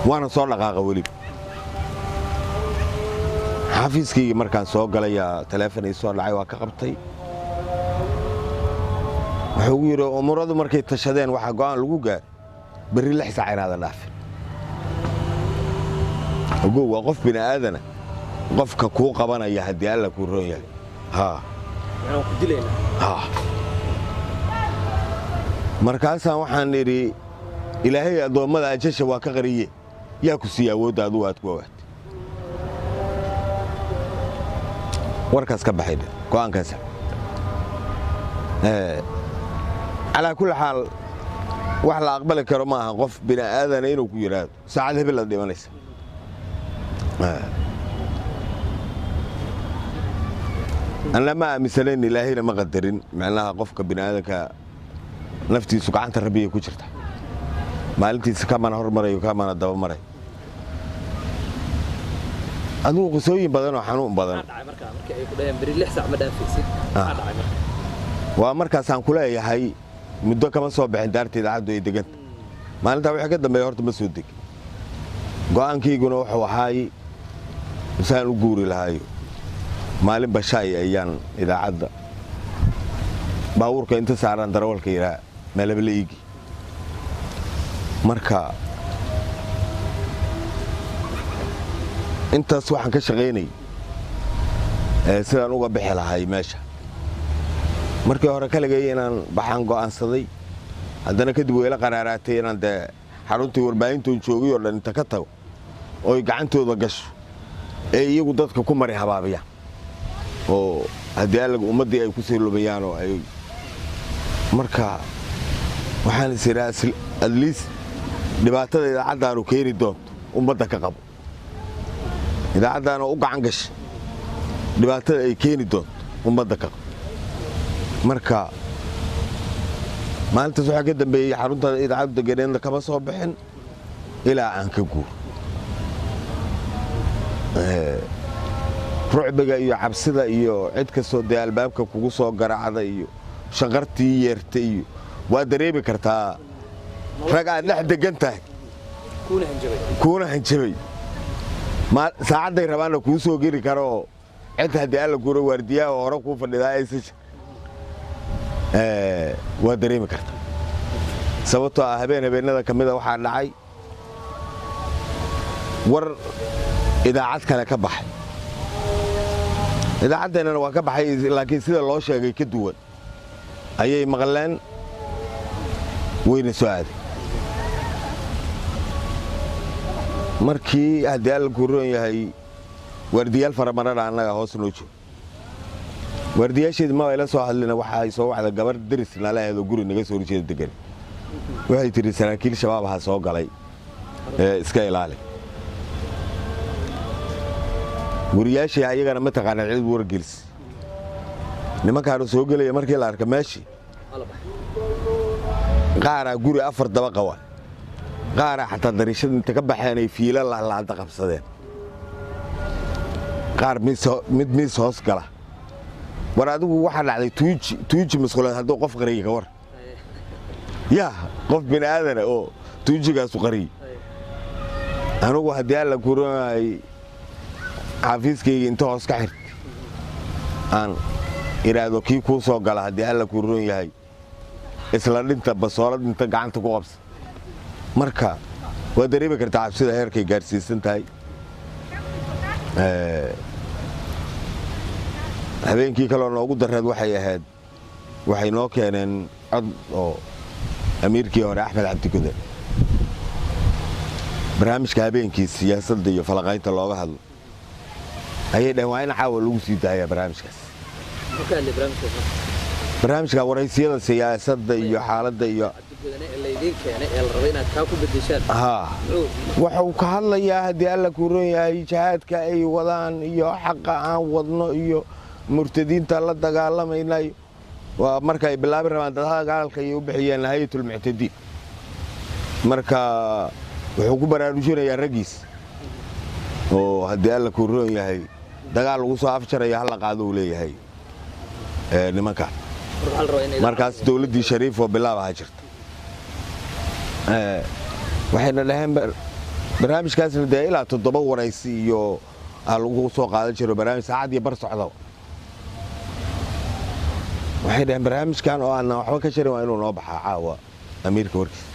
Waana soo dhaqaaqa weliba. Xafiiskayga markaan soo galayaa taleefon ii soo dhacay, waa ka qabtay. Wuxuu ugu yidhi, umuradu markay tashadeen waxaa go'aan lagu gaar berri 6 saac inaadan dhaafin. Ogow, waa qof bini aadana qofka kuu qabanaya haddii Alla kuu roon yahay. Haa, markaasaan waxaan idhi, Ilaahay addoommada ajasha waa ka qariye, yaa ku siiya awoodda adugu aad ku ogaatay? Warkaas ka baxay go'aankaas. Calaa kulli xaal, wax la aqbali karo ma aha qof bini aadana inuu ku yidhaahdo saacad hebel aad dhimanaysa. Anna ma aaminsanayn, Ilaahayna ma qadarin. Macnaha, qofka bini aadanka naftiisu gacanta Rabbigay ku jirta, maalintiisa kamana hormarayo, kamana dabamarayo. Adigu qisooyin badan oo xanuun badan waa markaasaan ku leeyahay. Muddo kama soo bixin daarta idaacaddu ay deganta. Maalintaa wixii ka dambeeya horta ma soo degin. Go'aankayguna wuxuu ahaay saan u guuri lahaayo. Maalin bashaay ayaan idaacadda baabuurka inta saaran darawalka yidhaa meelaba la iigi. Marka intaas waxaan ka shaqaynay sidaan uga bixi lahay meesha. Markii hore kaligay inaan baxaan go'aansaday, haddana kadib wayla qaraaraatay inaan dee xaruntii warbaahintoon joogay oo dhan inta ka tago oy gacantooda gasho ee iyagu dadka ku mari habaabiyaan oo haddii Allaga ummaddii ay ku sii lumayaan oo ay. Marka waxaan is idhaa, at least dhibaatada idaacaddaanu keeni doonto ummadda ka qabo, idaacaddaana u gacan gasha dhibaatada ay keeni doonto ummadda ka qabo. Marka maalintaas waxaa ka dambeeyey xarunta idaacaddu deganeedna kama soo bixin ilaa aan ka guur. Rucbiga iyo cabsida iyo cid kastoo dee albaabka kugu soo garaacda iyo shanqartii yeerta iyo waa dareemi kartaa rag aad dhex degan tahay kuuna hanjabay, saacadday rabaanna kuu soo geli karaoo cid haddii Alla kuura waardiyaha oo hore kuu fadhidaa aysan waa dareemi kartaa. Sababtoo ah habeen habeenada ka mida waxaa dhacay war idaacad kale ka baxay, idaacaddeenana waa ka baxay, laakiin sida loo sheegay ka duwan ayay maqleen, wayna soo aaday. Markii haddii Alla kuu roon yahay waardiyaal faramarana annaga hoos noo joogo, waardiyaasheedi maba ila soo hadlina. Waxay soo wacda gabar deris nalaheedoo guri naga soo horjeeda degan. Waxay tidhi, saraakiil Shabaab ha soo galay ee iska ilaali. Wariyaashii ayagana ma taqaana cid wargelis nimankaanu soo gelaya. Markii la arka meeshii, qaaraa guri 4 dabaqa wa, qaaraa xataa dariishada inta ka baxeen ay fiila laalaada qabsadeen, qaar mid miis hoos gala. War adigu waxaa dhacday tuuji tuuji masquuleed hadduu qof qariyay, ka war yaa qof bini aadana oo tuujigaasu qariyey. Anugu haddii Alla kuranay xafiiskayga inta hoos ka xirtay aan idhaahdo kii kuu soo gala haddii Alla kuu ron yahay isla dhinta, basoolad inta gacanta ku qabsa. Marka waa dareemi kartaa cabsida heerkay gaarsiisan tahay. Habeenkii kaloo noogu dareed waxay ahayd, waxay noo keeneen cod oo amiirkii hore Axmed Cabdigodan barnaamijka habeenkii siyaasadda iyo falaqaynta looga hadlo ayay dhaheen waa in caawa lagu sii daayaa barnaamijkaas, barnaamijka waraysiyada siyaasadda iyo xaaladda iyo wuxuu ka hadlayaa haddii Alla kuu ron yahay jihaadka ay wadaan iyo xaqa aan wadno iyo murtadiinta la dagaalamaynayo. Waa marka ay bilaabi rabaan dagaalka ay u bixiyeen Hayatulmuctadiin. Marka wuxuu ku baraarujinayaa raggiis oo haddii Alla kuu roon yahay dagaal lagu soo afjaraya hala qaado uu leeyahay nimanka. Markaas dowladdii Shariif oo bilaab ahaa jirta waxayna dhaheen Barnaamijkaasna dee ilaa 7 waraysi iyo aa lagu soo qaadan jiro, barnaamij saacad iyo bar socda. Waxay dhaheen, barnaamijkan oo aanan waxba ka jarin waa inuu noo baxaa caawa, amiirka warkiisa.